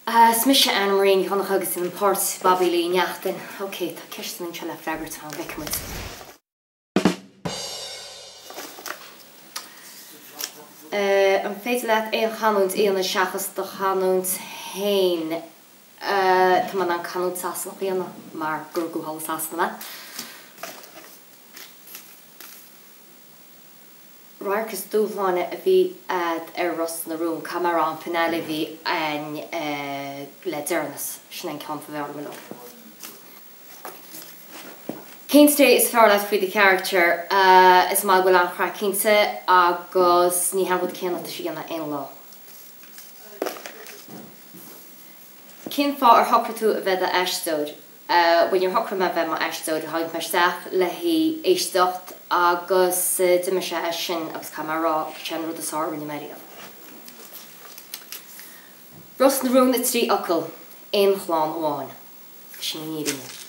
Is mise Anna Marie Ní Dhonncha agus déanaim páirt Bobby Lee Uí Neachtain. Ok, tá ceisteanna anseo le freagairt an bhfeicfidh muid. An féidir leat aon chanúint a dhéanamh seachas do chanúint féin? Tá mé in ann canúint Sasanach a dhéanamh mar gur rugadh thall i Sasana mé. Radharc is dúshláine a bhí a'd ar Ros na Rún, caithfidh mé a rá an finale a bhí a'inn le deireanas, sin an ceann ba bhfearr liom uilig. Cén tréith is fearr leat faoi do charachtar? Is maith go bhfuil an-chraic inti agus ní hé an rud céanna atá sí a dhéanamh aon lá. Cén fáth ar shocraigh tú a bheith i d'aisteoir? Bhuel níor shocraigh mé a bheith i m'aisteoir, tháinig mé isteach le haghaidh éisteacht agus d'imigh sé as sin agus caithfidh mé a rá, sé an rud is fearr a rinne mé riamh. Ros na Rún i dtrí fhocal, aon chlann amháin. Sin an fhírinne.